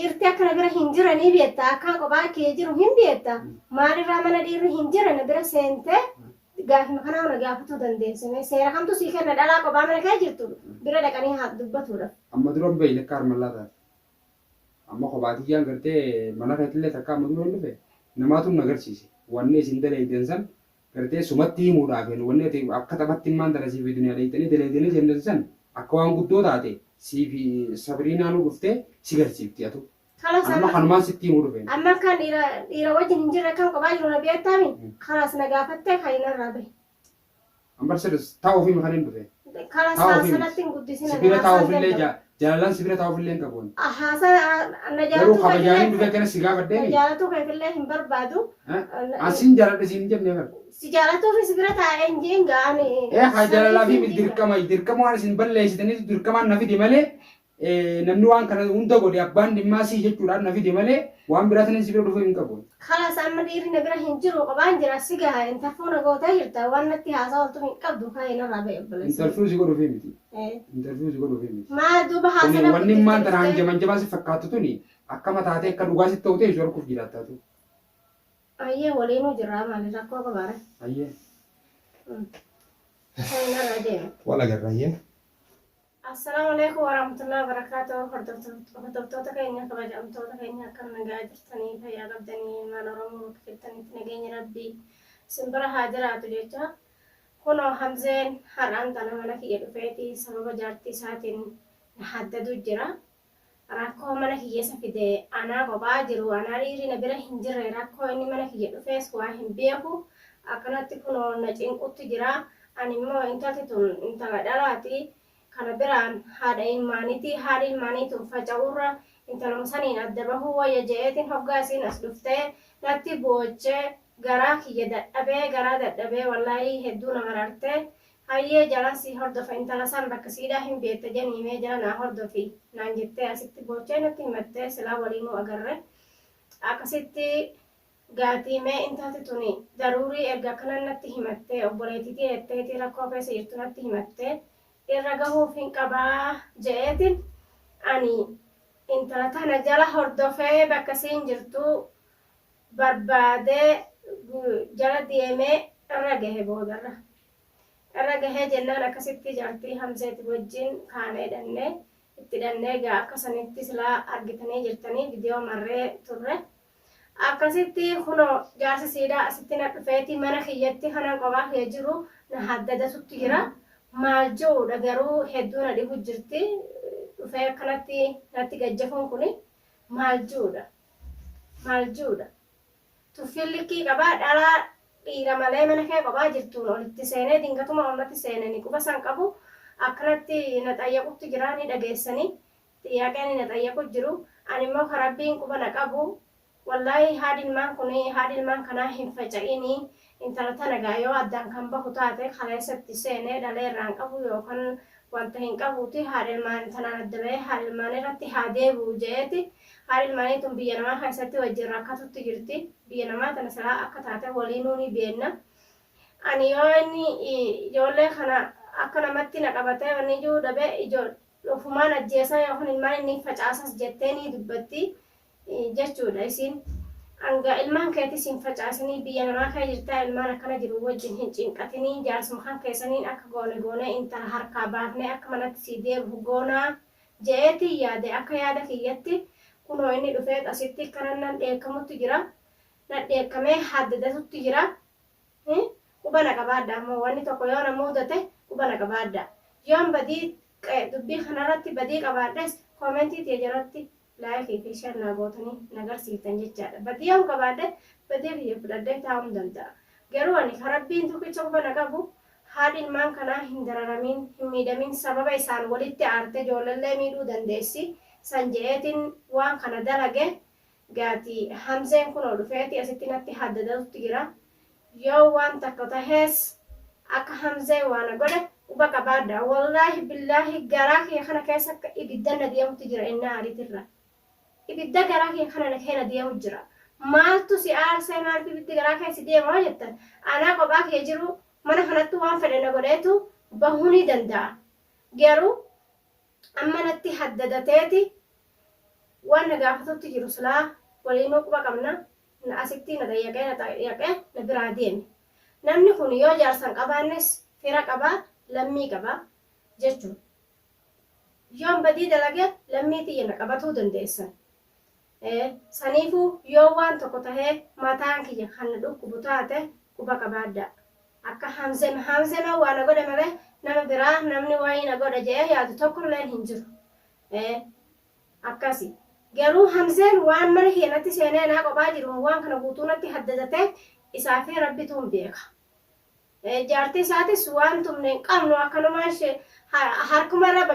Dhiirti akka na bira hin jirre ni beekta. Akkaan kophaa kee jiru hin beekta. Maalirraa mana dhiirri hin jirre na bira seentee gaafima kanaa na gaafatuu dandeesse. Mee seera kamtu sii kenna dhalaa kophaa mana kee jirtu bira dhaqanii haa dubbatuudhaaf. Amma dura hin beekne akka harmallaa taate. Amma kophaa tiyyaan gartee mana keetillee takka amma dura hin dhufe namaatu na agarsiise. Wanni isin daleeydan san gartee sumatti himuudhaaf wanni ati akka taphatti immaan tana sii fi duniyaa dheeyxanii daleeydanii deemtan san akka waan guddoo taate sii fi Sabriinaanuu dhuftee si garsiifti atu. Kalas Amma amma kanumaan sitti himuu dhufeen. Amma kan dhiira dhiira wajjin hin jirre kan kophaa jiru na beektaami kalas na gaafattee kan narraa bahe. An bar sirris taa'uuf himi kan hin dhufe. Kalas Taa'uuf haasaa miti. natti hin guddisin Si ani bira haasaan taa'uuf illee danda'u. Jaalalaan si bira taa'uuf illee hin qabu ani. Haasaa na Garuu jaalatuu kabajaaniin dhufee keetillee akkana si na gaafadheemi. jaalatuu keetillee hin barbaadu. An sin jaaladhe siin hin jenne bar. Si jaalatuu fi si bira taa'ee hin jeen ga'ani. Ee haa jaalalaa fi Saniif hin jeen. Dirqama dirqama waan isin balleessitaniif dirqamaan na fide malee, namni waan kana hunda godhe abbaan dhimmaa sii jechuudhaan na fide malee waan biraa sanin si bira dhufuu hin qabu. Kalas amma dhiirri na bira hin jiru, kophaan jira, si gaha. Interview na gootee jirta, waan natti haasaa ooltu hin qabdu, ka'ee narraa ba'e obboleessa. Interview si godhuufi miti. Eh. Interview si godhuufi miti. Maa duuba Kuni haasaa na wanni guddifte immaan tana dhuftee. hanjaman jabaa si fakkaattu tuni akka mataatee akka dhugaa sitti ta'u ta'e si horkuuf jiraattaatu. Ayyee, waliinuu jirraa, maali rakkoo qabaare? Ayyee. Ka'ee narraa deema. Wal agarra, ayyee. Assalaamu alaikum warahmatullahi wabarakatuh. Hordoftoota keenya, kabajamtoota keenya, akkam nagaa jirtanii? Fayyaa qabdanii? Ilmaan Oromoo bakka jirtanitti nageenyi Rabbii isin bira haa jiraatu jecha. Kunoo Hamzeen har'aan tana mana kiyya dhufeeti sababa jaartii isaatiin na haddadu jira. Rakkoo mana kiyya isa fide anaa kophaa jiru, anaa dhiirri na bira hin jirre, rakkoo inni mana kiyya dhufees waa hin beeku, akkanatti kunoo na cinqutti jira. Ani immoo intalti tun intala dhalaati, kana biraan haadha ilmaaniiti, haadhi ilmaanii tun faca'urra intaluma saniin adda bahuu wayya je'eetiin hoggaa isiin as dhuftee natti booche garaa kiyya dadhabee, garaa dadhabee, wallaahii hedduu na mararte. Hayyee, jalan si hordofa, intala san bakka siidhaa hin beekta janii mee jala naa hordofi naan jettee asitti boochee natti himattee, silaa waliinuu agarre. Akkasitti gaatii mee intalti tuni daruurii erga akkanan natti himattee, obboleettiitii jetteetii rakkoo keessa jirtu natti himattee, irra gahuuf hin qabaa je'eetiin ani intala tana jala hordofee bakka siin jirtu barbaadee jala deemee irra gahe. Boodarra irra gahee jennaan akkasitti jaartii Hamzeeti wajjin kaanee dhannee itti dhannee gaa akka sanitti silaa argitanii jirtanii viidiyoo marree turre. Akkasitti kunoo jaarsi siidhaa asitti na dhufeeti mana kiyyatti kanan kophaa kiyya jiru na haddadatutti jira. Maal ji'uudha garuu hedduu na dhibu jirti, dhufee akkanatti natti gajjafuun kuni maal ji'uudha? Maal ji'uudha? Tuffiin likkii qabaa. Dhalaa dhiira malee mana kee kophaa jirtuun olitti seenee dingatuma ol natti seenani quba san qabu akkanatti na xayyaqutti jira. Ni dhageessanii xiyyaaqeen na xayyaqu jiru. Ani immoo ka Rabbiin quba na qabu, wallaahi haadhi ilmaan kun, haadhi ilmaan kanaa hin faca'ini, intala tana gaa yoo addaan kan bahu taate kaleessatti seenee dhalee irraan qabu yookaan wanta hin qabuuti, haadha ilmaan tanaan adda bahee haadha ilmaan irratti haa deebi'u je'eeti. Haadhi ilmaanii tun biyya namaa keessatti wajjin rakkatutti jirti. Biyya namaa tana silaa akka taate waliinuu ni beenna. Ani yoo inni ijoollee kana akka namatti na qabatee wanni ijuu dhabe ofumaan ajjeesaa yookaan ilmaan inni facaasas jettee ni dubbatti jechuudha isiin. Hanga ilmaan keetis hin facaasinii, biyya namaa kee jirtaa, ilmaan akkana jiru wajjin hin cinqatinii, jaarsuma kan keessaniin akka goone goonee intala harkaa baafnee akka manatti sii deebi'u goonaa je'eetiin yaade. Akka yaada kiyyatti kunoo inni dhufee asitti kanan nan dheekkamutti jira, na dheekkamee haddadatutti jira. Quba na qabaadha ammoo, wanni tokko yoo na muudate quba na qabaadha. Yoon badii dubbii kanarratti badii qabaadhes koomentii tiyya jalatti like fi share naa gootanii na garsiiftan jechaadha. Badii yoon qabaadhe badii kiyya fudhadhee taa'uu hin danda'a. Garuu ani ka Rabbiin tokkicha quba na qabu, haadhi ilmaan kanaa hin dararamiin, hin miidhamin, sababa isaan walitti aarte ijoolleellee miidhuu dandeessi san je'eetiin waan kana dalage. Gaati Hamzeen kunoo dhufeeti asitti natti haddadatutti jira. Yoo waan takka tahees akka Hamzee waa na godhe quba qabaadha. Wallaahi billaahi garaa kiyya kana keessa akka ibidda na deemutti jira, innaa aariitirra. Ibidda garaa kiyya kana na keena deemu jira. Maaltu si aarsee, maaliif ibiddi garaa kee si deema yoo jettan, anaa kophaa kiyya jiru mana kanatti waan fedhe na godheetu bahuu ni danda'a. Garuu amma natti haddadateeti. Waan na gaafatutti jiru silaa waliinuu quba qabna. Na asitti na xayyaqee na xayyaqee na biraa deeme. Namni kun yoo jaarsa hin qabaannes fira qaba, lammii qaba jechuudha. Yoon badii dalage lammii tiyya na qabatuu dandeessan. Saniifuu yoo waan tokko tahee mataan kiyya kan na dhukkubu taate quba qabaadhaa. Akka Hamzema Hamzema waa na godhe malee nama biraa namni wayii na godha je'ee yaadu tokkolleen hin jiru. Akkasi. Garuu Hamzeen waan mana kiyya natti seenee anaa qophaa jiruun waan kana guutuu natti haddadateef isaa fi Rabbituun beeka. Jaartii isaatis waan tumne hin qabnu akkanumaan harkuma irra.